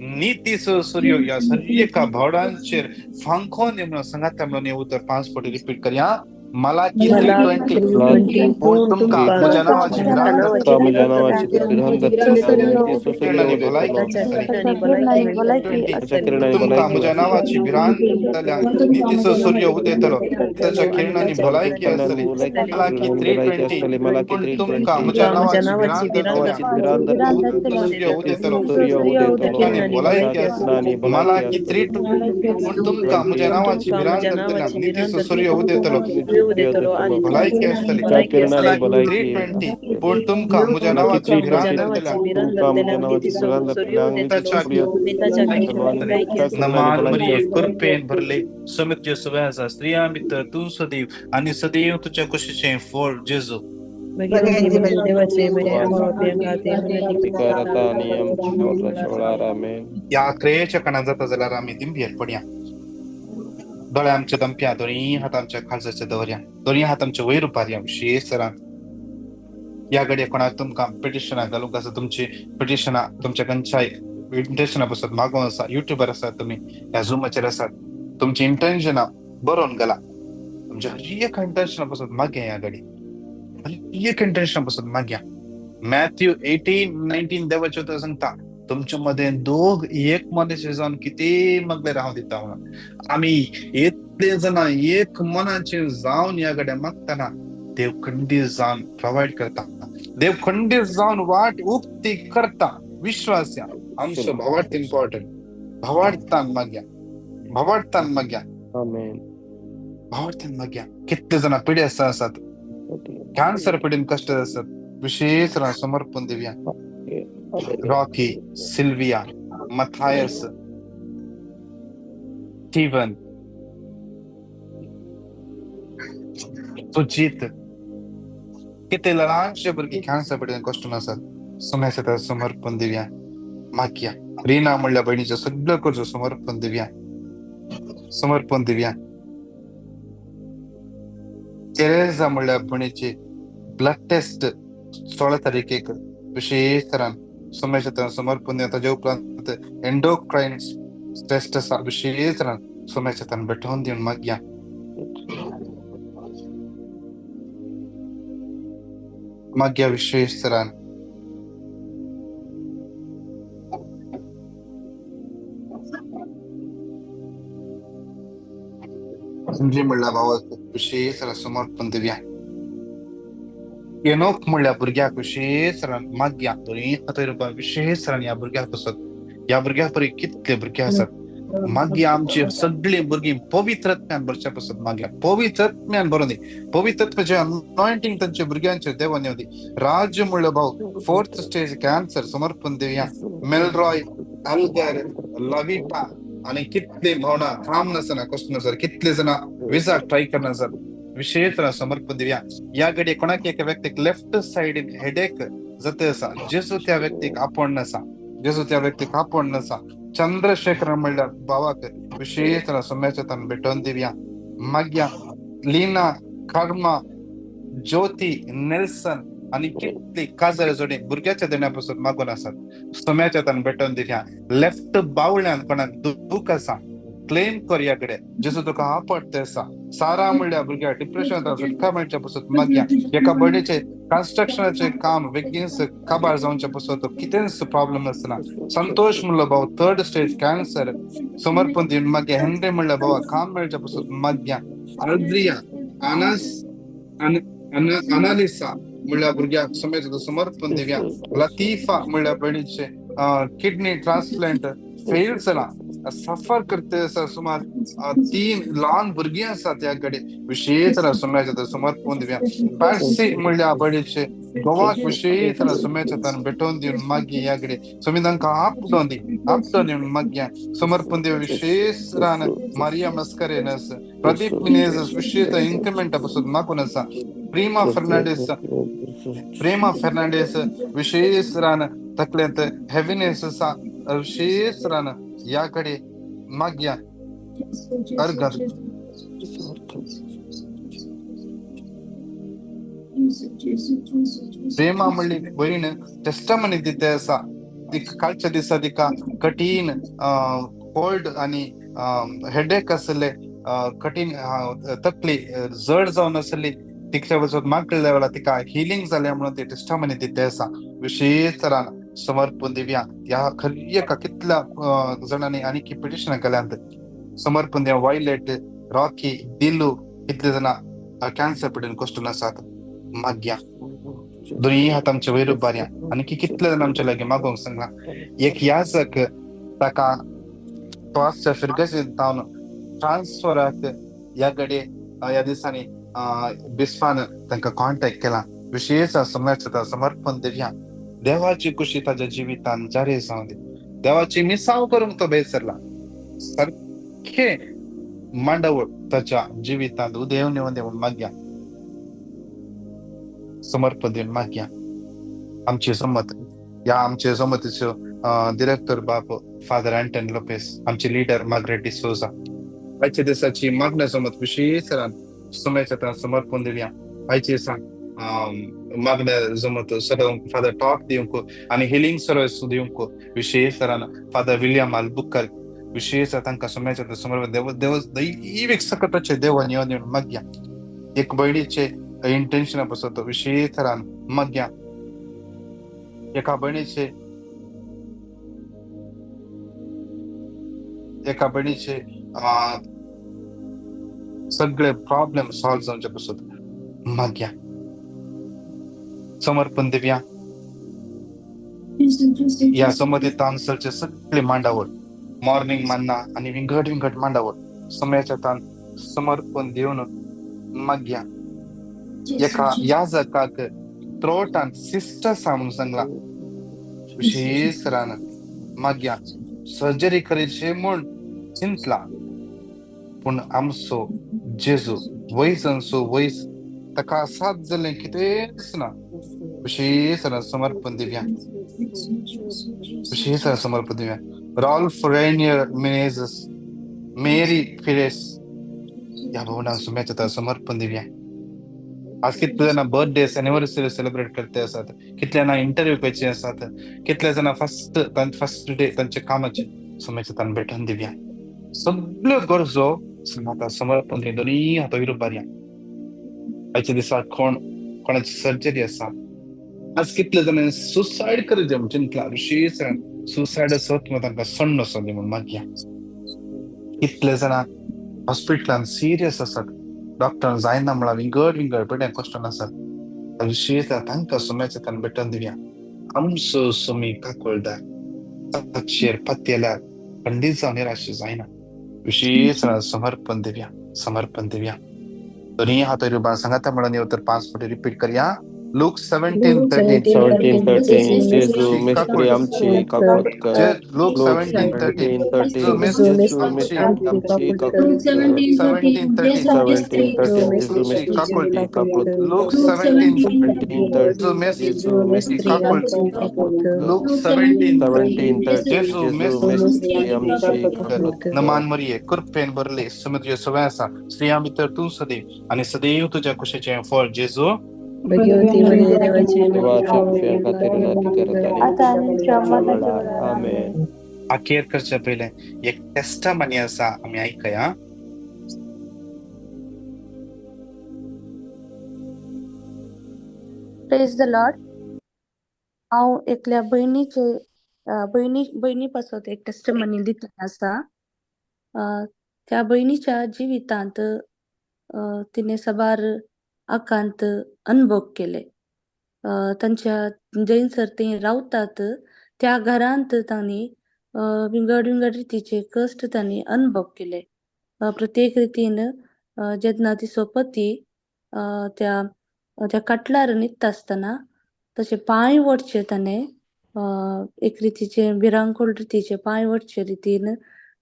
नितीचो सूर्य ह्या सर एका भावडांचेर फांकोन म्हणून सांगाता म्हणून हे उतर 5 पटी रिपीट करया. मलाकी 3:20 पूण तुमकां म्हज्या नांवाची भिरांत तुमकां म्हज्या नांवाची भिरांत जाल्यार नितीचो सूर्य उदेतलो, ताच्या किरणांनी भलायकी आसतली. मलाकी 3:20 पूण तुमकां म्हज्या नांवाची भिरांत जाल्यार सूर्य उदेतलो, आनी भलायकी आसतली. मलाकी 3:20 पूण तुमकां म्हज्या नांवाची भिरांत जाल्यार नितीचो सूर्य उदेतलो, भलायकी आसतली. 3:20 पूण तुमकां म्हज्या नांवाची भिरांत जाल्यार नमान मरिये कृपेन भरले, समित्य सवय आसा, स्त्रियां भितर तूं सदैव आनी सदैव तुज्या कुशीचें फळ जेजू. ह्या क्रियेच्या काणां जाता जाल्यार आमी दिंबयेर पडया. दोळे आमचे दमप्या, दोनी हात आमच्या खालसाचे दवरया, दोनी हात आमचे वयर उबारया. विशेष तरान ह्या घडये कोणाक तुमकां पिटिशनां घालूंक आसा, तुमची पिटिशनां तुमच्या खंयच्याय इंटेन्शना पासत मागोवंक आसा, युट्यूबार आसात तुमी, ह्या झुमाचेर आसात, तुमची इंटेन्शनां बरोवन घाला. तुमच्या हर एक इंटेन्शना पासत मागया. ह्या घडी हर एक इंटेन्शना पासत मागया. मॅथ्यू 18:19 देवाचें उतर सांगता, तुमच्या मदें दोग एक मनाचे जावन कितें मागल्यार हांव दिता म्हणून. आमी इतले जाणां एक मनाचे जावन ह्या कडेन मागतना देव खंडीत जावन प्रोवायड करता, देव खंडीत जावन वाट उक्ती करता. विश्वास या आमचो भावार्थ इम्पॉर्टंट. भावार्थान मागया, भावार्थान मागया, भावार्थान मागया. कितले जाणां पिडेस्त आसात, कॅन्सर पिडीन कश्ट आसात, विशेष समर्पण दिवया. रॉकी, सिल्विया, मथायस, स्टीवन, सुजीत, कितले ल्हानशे भुरगीं कॅन्सर पिडीन कश्ट आसात, सोम्याच्या समर्पण दिवया. मागया. रीना म्हणल्या भयणीचें सगळें करचो समर्पण दिवया, समर्पण दिवया. तेरेजा म्हणल्या भयणीची ब्लड टेस्ट 16 तारखेक विशेष तरान सोम्याच्या समर्पण दिवया. ताजे उपरांत एंडोक्रायन टेस्ट आसा, विशेष तरान सोम्याच्या तान भेटोवन दिवन मागया. मागया विशेष तरान. हेनरी म्हणल्या भावाक विशेष तरान समर्पण दिवया. एनोक म्हणल्या भुरग्याक विशेष तरान मागया. दोनी हातार विशेष तरान ह्या भुरग्याक आसत, ह्या भुरग्या परी कितले भुरगे आसात. मागया आमची सगळीं भुरगीं पवित्रत्म्यान भरच्या पासत मागया. पवित्रत्म्यान भरून दी, पवित्रत्वाचें अनॉयंटींग तांच्या भुरग्यांचेर देवान येवं दी. राज्य म्हणलो भाव 4th stage cancer समर्पण दिवया. मेलरॉय, अल्गर, लविटा आनी कितले भावना काम नासतना कश्ट नासतना कितले जाणां विजाक ट्राय करना आसात, विशेष समर्पण दिवया. ह्या घडये कोणाक एका व्यक्तीक लेफ्ट सायडीन हेडेक जाता आसा, जेजू त्या व्यक्तीक आपोवन आसा, जेजू त्या व्यक्तीक आपोवन आसा. चंद्रशेखर म्हणल्यार भावाक विशेष सोम्याच्या तान भेटोवन दिवया. मागया लीना, कर्मा, ज्योती, नेल्सन आनी कितली काजार जोडी भुरग्याच्या देण्या पासून मागून आसात, सोम्याच्या तान भेटोवन दिवया. लेफ्ट बावळ्यान कोणाक दूख आसा, क्लेम कर ह्या कडेन जेजू तुका आपडते आसा. सारा म्हणल्यार भुरग्याक डिप्रेशन सुटका मेळच्या पसत मागया. एका भयणीचे कन्स्ट्रक्शनाचे काम बेगीन काबार जावचे पसत कितेंच प्रॉब्लम आसना. संतोष म्हणलो भाव थर्ड स्टेज कॅन्सर समर्पण दिवन मागया. हेनरी म्हणल्या भावा काम मेळच्या पसत मागया. आल्द्रिया अनास अनालिसा म्हणल्यार भुरग्याक समेत समर्पण दिवया. लतीफा म्हणल्यार भयणीचे किडनी ट्रान्सप्लांट फेल जाला, सफर करते आसा. सुमार 3 ल्हान भुरगीं आसा त्या कडेन विशेष सुम्याच्या समर्पण दिवया. पॅट्सी म्हणल्यार भयणीचे गोवाक विशेष सुम्याच्या भेटोवन दिवन मागीर ह्या कडेन सुमी तांकां आपटोवन दी, आपटोवन दिवन मागया. समर्पण दिवया विशेष रान मारिया मस्करेनस, प्रदीप मिनेजस विशेष इंक्रिमेंट पसून मागून आसा. प्रेमा फर्नांडीस, प्रेमा फर्नांडीस विशेष रान तकलेंत हेविनेस आसा विशेष रान ह्या कडेन मागया. अर्घ प्रेमा म्हणली भयण टेस्टमनी दिते आसा. तिका कालच्या दिसा तिका कठीण कोल्ड आनी हेडेक आसले, कठीण तकली जड जावन आसली. तिच्या वचत मागल्या वेळार तिका हिलींग जालें म्हणून ती टेस्टमनी दिते आसा. विशेष तरान समर्पण दिवया. ह्या खरी एका कितल्या जाणांनी आनी पिटिशनां केल्यांत. समर्पण दिवया. वायलेट, रॉकी, दिलू कितले जाणां कॅन्सर पिडेन कश्टून आसात. मागया दोनूय हात आमचे वयर उबारया. आनी कितले जाण आमच्या लागीं मागोवंक सांगला. एक याजक ताका टॉसच्या फिरगसीन जावन ट्रान्सफराक ह्या घडये ह्या दिसांनी बिस्पान तांकां कॉन्टेक्ट केला. विशेष समज समर्पण दिवया. देवाची खुशी ताच्या जिवितान जारी जावं दी. देवाची मिसाव करूंक तो बेसरला. सारखे मांडावळ ताच्या जिवितांत उदेवन येवन देवन मागया. समर्पण दिवन मागया. आमची जमत ह्या आमचे जमतीचो डिरेक्टर बाब फादर अँटन लोपेस, आमचे लिडर मार्गरेट डिसोजा. आयच्या दिसाची मागण्या जमत विशेष सुमेच्या समर्पण दिवया. आयचे दिसा मागण्या जमत सगळं फादर टॉक दिवंक आनी हिलींग सर्विस दिवंक विशेष तरान फादर विलियम अल्बुकर विशेष तांकां सुमेच्या समर्पण देव देव दैवीक सकटाचे देवान येवन येवन मागया. एक भयणीचे इंटेन्शन पसत विशेष तरान मागया. एका भयणीचे एका भयणीचे सगळे प्रॉब्लेम सॉल्व जावचे पसत मागया. समर्पण दिवया. ह्या समती तानसलचे सगळे मांडावळ मॉर्निंग मान्ना आनी विंगड विंगड मांडावळ समयाच्या तान समर्पण दिवन मागया. एका याजकाक थ्रोटान सिस्टर्स म्हणून सांगला. विशेष तरान मागया. सर्जरी करची म्हूण चिंतला पूण आमचो जेजू वयसांचो वयस ताका साथ जालें कितेंच ना. विशेष समर्पण दिवया. विशेष समर्पण दिवया. रॉल्फ रेनियर मिनेजस, मेरी फिरेस ह्या भोवनाक सुम्याच्या समर्पण दिवया. आज कितले जाणां बर्थडे एनिवर्सरी सेलिब्रेट करते आसात, कितले जाणां इंटरव्यू करचे आसात, कितले जाणां फर्स्ट फर्स्ट डे तांच्या कामाचे सुम्याच्या तान भेटून दिवया. सगळ्यो गरजो आतां समर्पण दिवन दोनूय हात वयर उबारया. आयच्या दिसा कोण कोणाची सर्जरी आसा. आज कितले जाणांनी सुसायड करचें म्हूण चिंतला. विशेष सुसायड आसत तांकां सण्ण आसत म्हूण मागया. कितले जाणां हॉस्पिटलान सिरियस आसात, डॉक्टर जायना म्हळ्यार विंगड विंगड पेड्यां कश्टन आसात. विशेष तांकां सुम्याच्या तान भेटून दिवया. आमचो सुमी काकोळदार ताचेर पत्तेल्यार खंडीत जावन निराश जायना. विशेष समर्पण दिवया. समर्पण दिवया. दोनूय हात वयर उबार सांगाता म्हणून तर 5 फावटी रिपीट करया. लूक 17:13. 17:13 जेजू मेस्त्री आमची काकूत कर. लूक 17:13 जेजू मेस्त्री आमची काकूत कर. 17:13 जेजू मेस्त्री काकूत कर. लूक 17:13 जेजू मेस्त्री आमची काकूत कर. लूक 17:13 जेजू मेस्त्री आमची काकूत कर. नमान मरिये, कृपेन भरले, समुद्र सवय आसा, स्त्रियां भितर तूं सदैव आनी सदैव तुज्या कुशीचें फळ जेजू. भगवती मरिये देवाची देवाच्या कृपे खातीर नाती करत आता आनी आमच्या मरणाच्या वेळार. आमेन. अखेर करचे पयलें एक टेस्टमनी आसा, आमी आयकया. Praise the Lord. हांव एकल्या भयणीचे भयणी पासत एक टेस्टमनी दितना आसा. त्या भयणीच्या जिवितांत तिणे साबार आकांत अनुभव केले. तांच्या जंयसर ती रावतात त्या घरांत तांणी विंगड विंगड रितीचे कश्ट तांणी अनुभव केले. प्रत्येक रितीन जेन्ना तिचो पती त्या त्या काटलार न्हिदता आसतना तशे पांय ओडचे ताणें, एक रितीचे भिरांकूळ रितीचे पांय ओडचे रितीन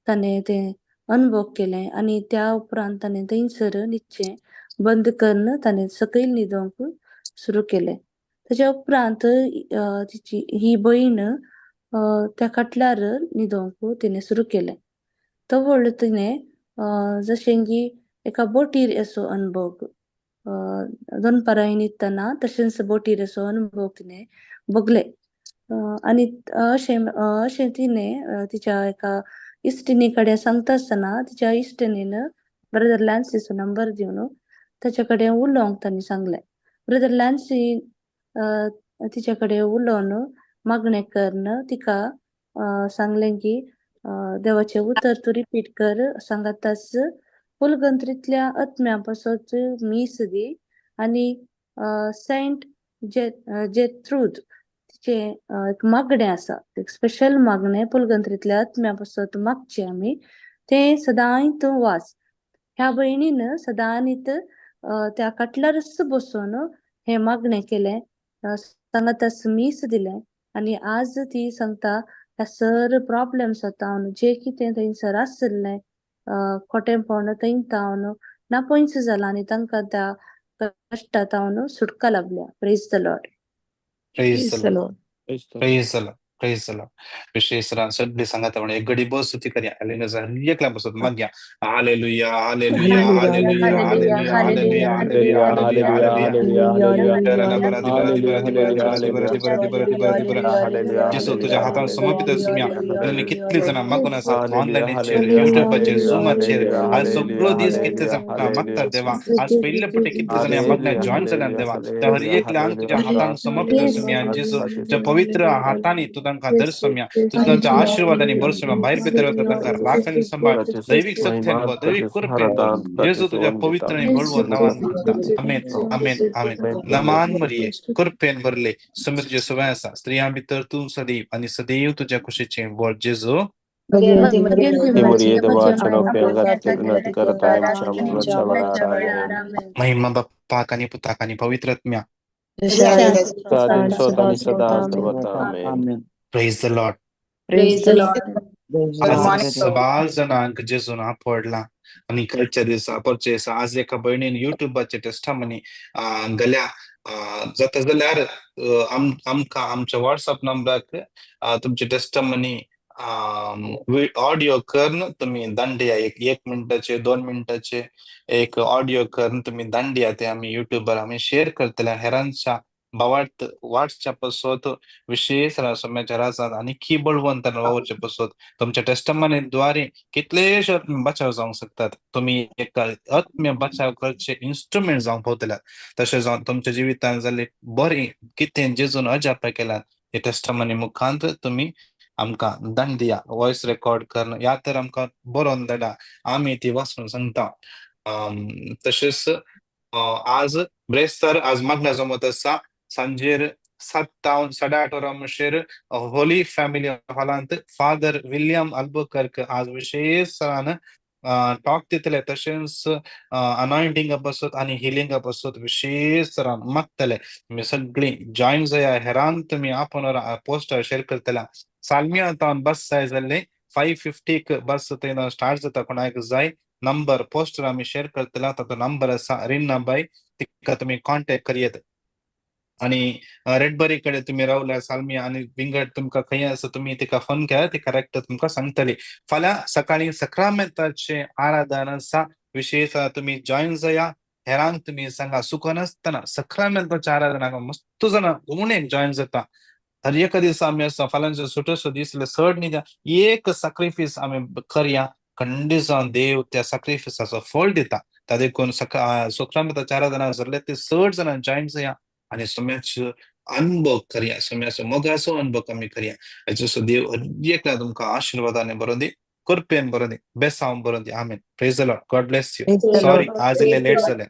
ताणें तें अनुभव केलें. आनी त्या उपरांत ताणें थंयसर न्हिदचें बंद करून ताणें सकयल न्हिदोंक सुरू केलें. ताच्या उपरांत तिची ही भयण त्या काटल्यार न्हिदोंक तिणें सुरू केलें. तवळ तिणें जशें की एका बोटीर असो अनुभव, दनपारां न्हिदतना तशेंच बोटीर असो अनुभव तिणें भोगले. आनी अशें अशें तिणें तिच्या एका इश्टिणी कडेन सांगता आसतना तिच्या इश्टिणीन ब्रदर लॅन्सीचो नंबर दिवन ताच्या कडेन उलोवंक तांणी सांगलें. ब्रदर लॅन्सी तिच्या कडेन उलोवन मागणें करून तिका सांगलें की देवाचें उतर तूं रिपीट कर, सांगाताच पुलगंत्रीतल्या आत्म्या पासत मीस दी आनी सेंट जेत्रूद तिचें एक मागणें आसा, एक स्पेशल मागणें पुलगंत्रीतल्या आत्म्या पासत मागचें आमी, तें सदांय तूं वाच. ह्या भयणीन सदांनीत त्या काटल्यारच बसून हें मागणें केलें, सांगाताच मीस दिलें. आनी आज ती सांगता ह्या सर प्रॉब्लेम्स जाता जे कितें थंयसर आशिल्लें खोटेंपण थंय तावन ना पयस जाला आनी तांकां त्या कश्टा तावन सुटका लाभल्या. Praise the Lord. Praise the Lord. Praise the Lord. Praise the Lord. विशेष सगळी सांगता म्हण एक गडी बस ती करया एकला बसत मागया. Hallelujah hallelujah hallelujah hallelujah hallelujah hallelujah hallelujah. जेसू तुझ्या हातान समर्पित आसूया. कितली जाणां मागून आसात ऑनलायनाचेर, युट्यूबाचेर, झुमाचेर, आज सगळो दीस कितले जाणां मागतात देवा. आज पयले पटे कितले जाणां मागण्याक जॉईन जाल्यात देवा. त्या हर एकल्यांक तुझ्या हातान समर्पित आसूया. जेसू तुझ्या पवित्र हातांनी तूं तांकां दर्शम्या, तूं तांच्या आशिर्वादांनी भरसुम्या, भायर भितर वता तांकां राख आनी सांबाळ, दैवीक शक्तीन भर, दैवीक कृपेन भर. जेजू तुझ्या पवित्र आनी बळवंत नांवान मागता. आमेन आमेन आमेन. नमान मरिये, कृपेन भरले, समी तुजे सवय आसा, स्त्रियां भितर तूं सदैव आनी सदैव तुज्या कुशीचें बळ. जेजू महिमा बाप्पाक आनी पुताक आनी पवित्र आत्म्या. Praise the Lord. Praise the Lord. आज सबार जाणांक जेजून आपडला आनी खंयच्या दिसा परचे दिसा आज एका भयणीन युट्यूबाचे टेस्टमनी गेल्या जाता जाल्यार आमकां आमच्या वॉट्सएप नंबराक तुमची टेस्टमनी ऑडियो करून तुमी दांडया, एक एक मिनटाचे 2 मिनटाचे एक ऑडियो करून तुमी दांडया, ते आमी युट्यूबार आमी शेअर करतले. हेरांच्या भावार्थ वाटच्या पसत विशेष सम्याच्या राजान आनी की बळवंत वावरचे पसत तुमच्या टेस्टमनी द्वारे कितलेशे आत्मे बचाव जावंक शकतात. तुमी एक आत्म्य बचाव करचे इन्स्ट्रुमेंट जावंक पावतले. तशें जावन तुमच्या जिवितान जाल्ले बरें कितें जेजून अजाप केल्यात हे टेस्टमनी मुखांत तुमी आमकां दान दिया, वॉयस रेकॉर्ड करून या तर आमकां बरोवन धाडा, आमी ती वाचून सांगता. तशेंच आज ब्रेस्तार आज मागण्या जमत आसा सांजेर 7 साडे 8 वरां म्हणशेर होली फॅमिली हॉलांत फादर विल्यम अल्बुकर्क आज विशेष टॉक दितले. तशेंच अनॉयंटिंगा पासत आनी हिलिंगा पासत विशेष तरान मागतले. तुमी सगळीं जॉईन जाया, हेरांक तुमी आपोवन पोस्टर शेअर करतले. सालमिया तावन बस जाय जाल्ले 5:50 बस थंय स्टार्ट जाता. कोणाक जाय नंबर पोस्टर आमी शेअर करतले, ताचो नंबर आसा रिन्ना बाय, तिका तुमी कॉन्टेक्ट करयेत. आनी रेडबरी कडेन तुमी रावल्या सालमिया आनी विंगड तुमकां खंय आसा तुमी तिका फोन केल्यार ती करेक्ट तुमकां सांगतली. फाल्यां सकाळीं सक्रामेंताचें आराधन आसा, विशेष तुमी जॉईन जाया. हेरांक तुमी सांगा, सुकनासतना सक्रामेंताच्या आराधनाक मस्त जाणां उणेक जॉईन जाता. हर एका दिसा आमी आसा, फाल्यांचो सुटोसो दीस जाल्यार चड न्ही, एक साक्रिफीस आमी करया, खंडीत जावन देव त्या साक्रिफिसाचो फळ दिता. ता देखून सकाळ सुक्रामेताच्या आराधना जाल्ले ते चड जाणां जॉयन जाया आनी सोम्याचो अनुभव करया, सोम्याचो मोगाचो अनुभव आमी करया. हाचो देव हर एकल्या तुमकां आशिर्वादाने बरोवन दी, कृपेन बरोवन दी, बेसांव बरोवन दी. आमेन. Praise the Lord. God bless you. Praise the sorry Lord. आज इल्ले लेट जालें.